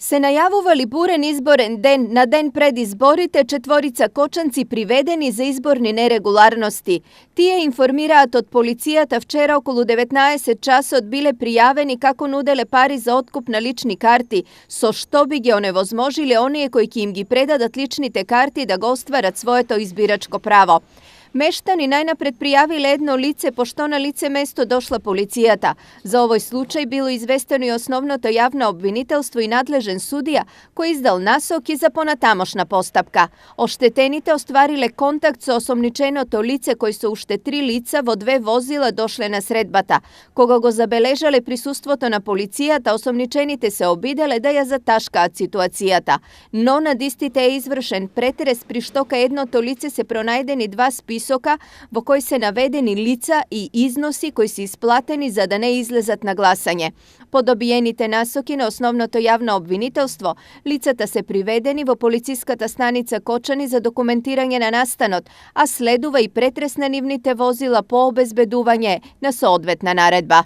Се најавували бурен изборен ден на ден пред изборите, четворица кочанци приведени за изборни нерегуларности. Тие информираат од полицијата вчера околу 19 часот биле пријавени како нуделе пари за откуп на лични карти, со што би ги оневозможиле оние кои ќе им ги предадат личните карти да го остварат своето избирачко право. Мештани најнапред пријавиле едно лице, пошто на лице место дошла полицијата. За овој случај било известено и основното јавно обвинителство и надлежен судија, кој издал насоки за понатамошна постапка. Оштетените оствариле контакт со осомниченото лице, кој со уште 3 лица во 2 возила дошле на средбата. Кога го забележале присуството на полицијата, осомничените се обиделе да ја заташкаат ситуацијата. Но над истите е извршен претрес, при што кај едното лице се пронајдени 2 списока во кои се наведени лица и износи кои се исплатени за да не излезат на гласање. По добиените насоки на основното јавно обвинителство, лицата се приведени во полициската станица Кочани за документирање на настанот, а следува и претрес на нивните возила по обезбедување на соодветна наредба.